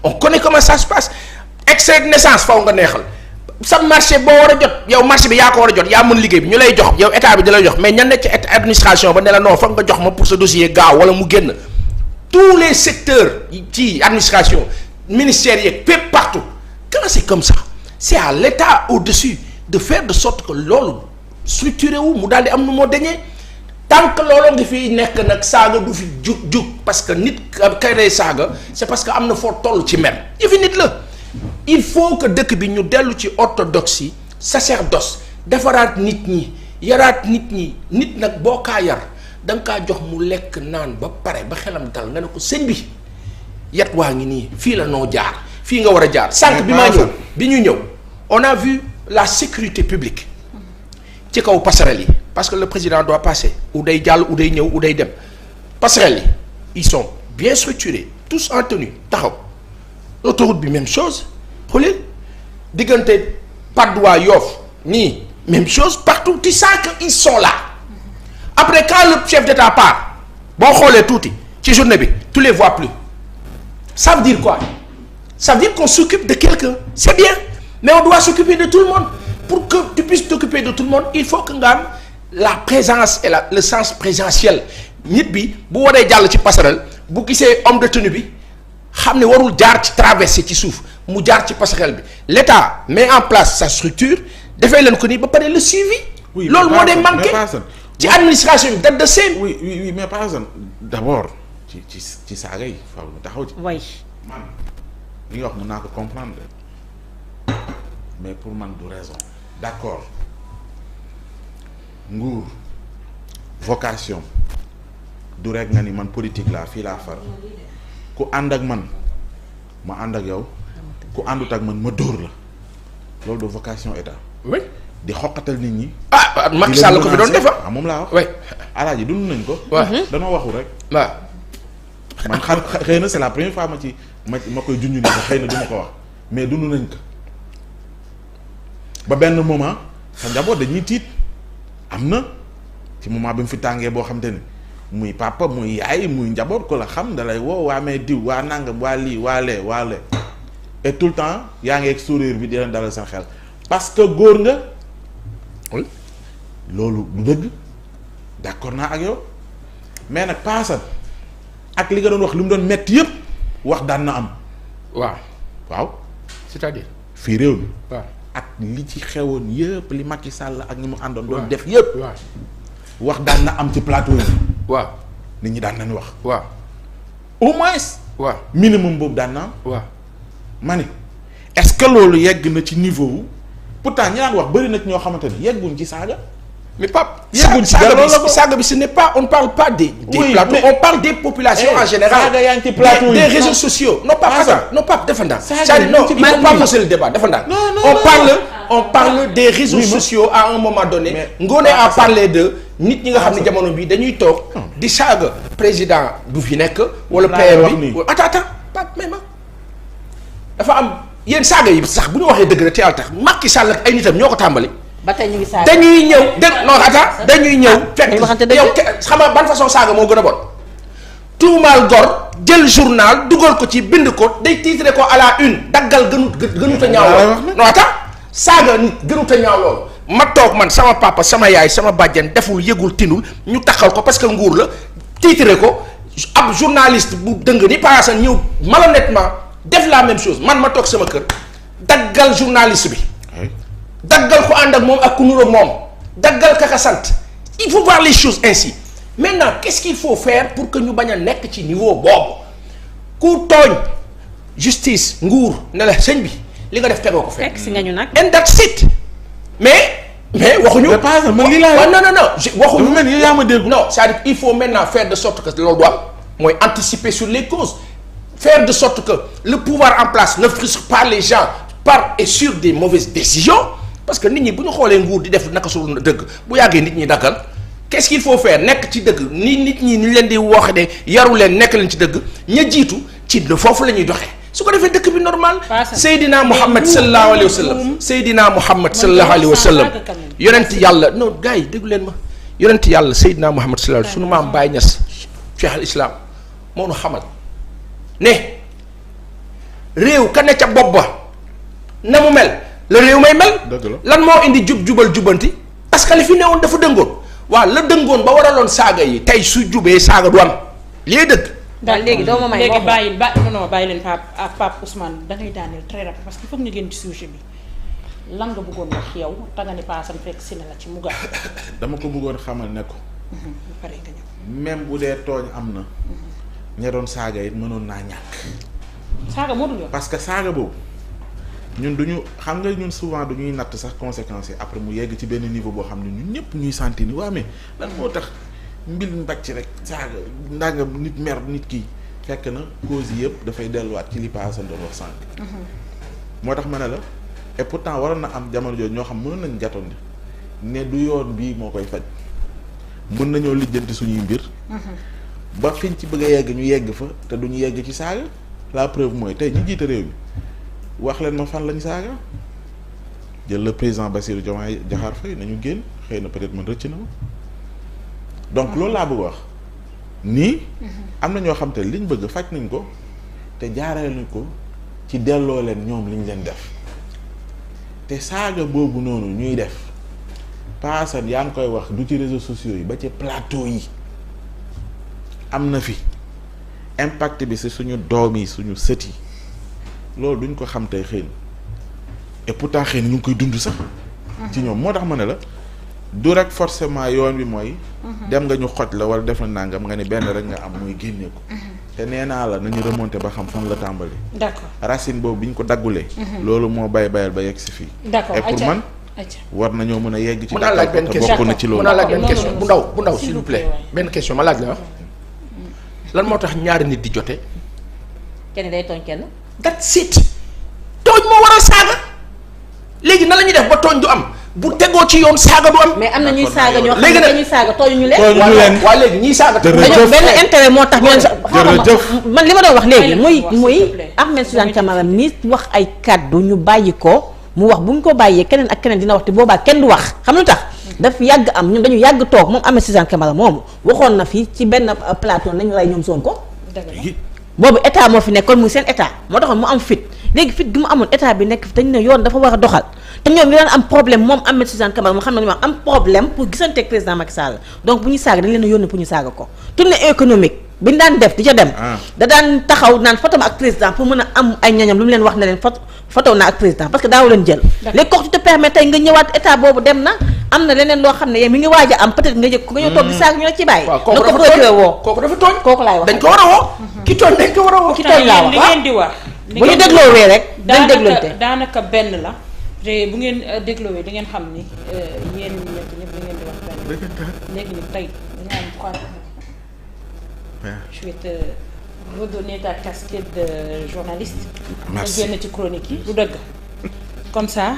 on connaît comment ça se passe extrait de naissance faw nga neexal sa marché boo war a jot yow marché bi yaa ko war a jot yaa mën liggéey bi ñu lay jox yow état bi da lay jox mais ñan nekk ci administration ba ne la non foog nga jox ma pour ce dossier gaaw wala mu génn tous les secteurs ci administration ministère yeeg fépp partout quand c'est comme ça c'est à l'état au-dessus de faire de sorte que loolu structuré wu mu daal di am nu moo dañee tant que loolu ngi fi nekk nag saaga du fi jug parce que nit kay day saaga c'est parce que am na foo toll ci mer yëfi nit la il faut que dëkk bi ñu dellu ci orthodoxie sacerdoce defaraat nit ñi yaraat nit ñi nit nag boo kaa yar da nga kaa jox mu lekk naan ba pare ba xelam dal nga ne ko sëñ bi yat waa ngi nii fii la noo jaar fii nga war a jaar sànq bi maa ñëw bi ñu ñëw on a vu la sécurité publique ci kaw passerelle yi parce que le président doit passer ou day jàll ou day ñëw ou day dem passerelle yi ils sont bien structurés tous en tenue taxaw autoroute bi même chose xoolal diggante Patte d'Oie Yoff nii même chose partout tu sens que ils sont là après quand le chef d'État part boo xoolee tuuti ci journée bi tu les vois plus ça veut dire quoi ça veut dire qu'on s'occupe de quelqu'un c'est bien mais on doit s'occuper de tout le monde pour que tu puisses t'occuper de tout le monde il faut que nga am la présence et le sens présentiel nit bi bu waree jàll ci passerelle bu gisee homme de tenue bi xam ne warul jaar ci traversée ci suuf mu jaar ci passerelle bi l'État met en place sa structure dafay leen ko nii ba pare le suivi. oui loolu moo dee manqué ci administration bi date de seen. oui mais par exemple d'abord ci saaga yi faaw ñu taxaw ci. oui man li nga wax mën naa ko comprendre mais pour man du raison d'accord nguur vocation du rek nga ni man politique laa fii laa far ku ànd ak man ma ànd ak yow ku àndut ak man ma dóor la loolu de vocation état. oui di xoqatal nit ñi. Macky Sall ko fi doon defar moom laa wax. oui alaaji dund nañ ko. waaw danoo waxul rek. waaw. man xëy na c'est la première fois ma koy junj nii xëy na du ma ko wax mais dund nañ ko ba benn moment sa njaboot dañuy tiit am na ci moment bi mu fi tàngee boo xam te ne muy papa muy yaay muy njaboot ko la xam da lay woo waa mais diw waa nangam waa lii waa lee waa lee et tout le temps yaa ngi ak sourire bi di leen dalal seen xel parce que góor nga. oui loolu du dëgg d'accord naa ak yow mais nag paasal ak li nga doon wax li mu doon metti yëpp wax daan na am. waaw. c'est-à-dire. fii réew mi. waaw ak li ci xewoon yëpp li Macky Sall ak ñi mu àndoon. doon def yëpp. waaw wax daan na am ci plateau yi. waaw nit ñi daan nañu wax. waaw au moins. waaw minimum boobu daan na am. waaw ma ni est-ce que loolu yegg na ci niveau wu pourtant ñi daan wax bëri na ci ñoo xamante ni yegguñ ci saaga. mais Pape. yegguñ ci dara loolu saaga bi ce n'est pas on ne parle pas des plateaux on parle des populations en général. saaga yaa ngi ci plateau yi des réseaux sociaux. non pas non pas dafa ndànk. saaga non il faut pas fausser le débat dafa ndànk. on parle des réseaux sociaux à un moment donné. Ngoné a parlé de nit ñi nga xam ne jamono bi dañuy toog. di saaga président du fi nekk. wala PM bi attends Pape may ma dafa am yéen saaga yi sax bu ñu waxee dëgg rek te yàlla tax Macky Sall ak ay nitam ñoo ko tàmbali. ba tey ñu ngi saaga dañuy ñëw non attends dañuy ñëw. fekk yow xam nga ban façon saaga moo gën a bon. tuumaal gor jël journal dugal ko ci bind ko day titre ko à la une daggal gënut a ñaaw lool. non attends saaga nit gënut a ñaaw lool. ma toog man sama papa sama yaay sama bàjjen deful yëgul tinul ñu taxal ko parce que nguur la titre ko ab journaliste bu dëng ni paasan ñëw malhonnêtement def la même chose man ma toog sama kër daggal journaliste bi. daggal ko ànd ak moom ak ku nuróo moom daggal kaka sant il faut voir les choses ainsi maintenant qu'est-ce qu'il faut faire pour que ñu bañ a nekk ci niveau boobu ku tooñ justice nguur ne la sëñ bi li nga def tegoo ko fekk si nga ñu nag. and that's it mais waxuñu. mais pas man lii laa non waxuñu. dafa mel ni yaa ma dégg. non c'est-à-dire il faut maintenant faire de sorte que loolu doon mooy anticiper sur les causes faire de sorte que le pouvoir en place ne frustre pas les gens par et sur des mauvaises décisions. parce que nit ñi bu ñu xoolee nguur di def naka su dëgg bu yàggee nit ñi daggal qu'est-ce qu'il faut faire nekk ci dëgg ni nit ñi ni leen di wax ne yaru leen nekk leen ci dëgg ña jiitu ci foofu la ñuy doxee su ko defee dëkk bi normal. Seydina Muhammad sallallahu alayhi wa sallam Seydina Muhammad sallallahu alayhi wa sallam yonent yàlla non gars yi déglu leen ma yonent yàlla Seydina Muhammad sallallahu alayhi wa sallam sunu maam Baye Niass Cheikh al Islam moo nu xamal ne réew ka ne ca bopp ba na mu mel la réew may mel. lan moo indi jubal jubanti parce que li fi newoon dafa dëngoon waaw la dëngoon ba waraloon saaga yi tey su jubee saaga du am lii dëgg. daal léegi doo ma may léegi bàyyi leen Pape Ousmane da ngay daaneel très rapide parce que foog ñu génn ci sujet bi lan nga bëggoon wax yow tanga ni paasam fekk si ne la ci mu gaaw. dama ko bëggoon xamal ne ko. bu paree nga ñëw. même bu dee tooñ am na. ña doon saaga it mënoon naa ñàkk. saaga moo dul yoon. parce que saaga boobu ñun duñu xam nga ñun souvent du ñuy natt sax conséquences yi après mu yegg ci benn niveau boo xam ne ñun ñëpp ñuy sentir ni waa mais lan moo tax mbil mbàcc rek saaga ndàngam nit mer nit kii fekk na cause yi yëpp dafay delluwaat ci li paasa doon wax sànq. moo tax ma ne la et pourtant waroon na am jamono jooju ñoo xam mënoon nañ jatondi ne du yoon bii moo koy faj mën nañoo lijjanti suñuy mbir. ba fiñ ci bëgg a yegg ñu yegg fa te duñu yegg ci saaga la preuve mooy tey ñi jiite réew mi wax leen ma fan lañ saaga jël le président Bassirou Diomaye Diakhar Faye nañu génn xëy na peut-être man rëcc na ma donc loolu laa bëgg wax nii am na ñoo xam te liñ bëgg faj nañ ko te jaaree nañ ko ci delloo leen ñoom liñ leen def te saaga boobu noonu ñuy def paasan yaa ngi koy wax du ci réseaux sociaux yi ba ci plateau yi am na fi impact bi ci suñu doom yi suñu sët yi loolu duñ ko xam tey xëy na et pourtant xëy na ñu ngi koy dund sax. ci ñoom moo tax ma ne la du rek forcément yoon bi mooy. dem nga ñu xoj la wala def na nangam nga ni benn rek nga am muy génne ko. te nee naa la nañu remonter ba xam fan la tàmbali. d'accord racine boobu bi ñu ko daggulee. loolu moo bayal ba yegg si fii. d'accord et pour man. war nañoo mën a yegg ci. mën naa laaj benn question bokk na ci loolu. mën naa laaj benn question bu ndaw s'il vous plaît benn question ma laaj la lan moo tax ñaari nit di jote. kenn day tooñ kenn. that's it tooñ moo waral saaga léegi nan la ñuy def ba tooñ du am bu tegoo ci yoon saaga du am. mais am na ñuy saaga ñoo xam léegi ne nag dañuy saaga tooñu leen. tooñu leen waa léegi ñiy saaga. dañoo benn intérêt moo tax ñu leen jërëjëf man li ma doon wax léegi muy Ahmed Suzanne Camara mi wax ay kàddu ñu bàyyi ko mu wax bu ñu ko bàyyee keneen ak keneen dina wax te boobaa kenn du wax xam lu tax daf yàgg am ñun dañu yàgg toog moom Ahmed Suzanne Camara moomu waxoon na fi ci benn plateau nañu rey ñoom Sonko boobu état moo fi nekkoon muy seen état moo taxoon mu am fit léegi fit gi mu amoon état bi nekk fi dañu ne yoon dafa war a doxal te ñoom li daan am problème moom Ahmed Suzanne Camara mu xam ne ni ma am problème pour gisanteeg président Macky Sall donc bu ñu saaga dañ leen a yónni pour ñu saaga ko tournée économique bi ñu daan def di ca dem da daan taxaw naan photo ak président pour mën a am ay ñañam lu mu leen wax ne leen photo naa ak président parce que daaw leen jël léegi kooku te permettre tey nga ñëwaat état boobu dem na am na leneen loo xam ne yow mi ngi waaj a am peut-être nga jëg ko nga ñëw toog di saaga ñu la ci bàyyi kooku dafa tooñ kooku laay wax dañ ko war a woo ki tooñ dañ ko war a woo ki tooñ laa wax li ngeen di wax bu ñu dégloowee rek dañ déglante daanaka benn la te bu ngeen dégloowee di ngeen xam ni yéen ñett ñëpp li ngeen di wax benn léegi ni tey dañu am 3 je vais te redonner ta casquette de journaliste. Merci. nga génn ci chronique yi du dëgg comme ça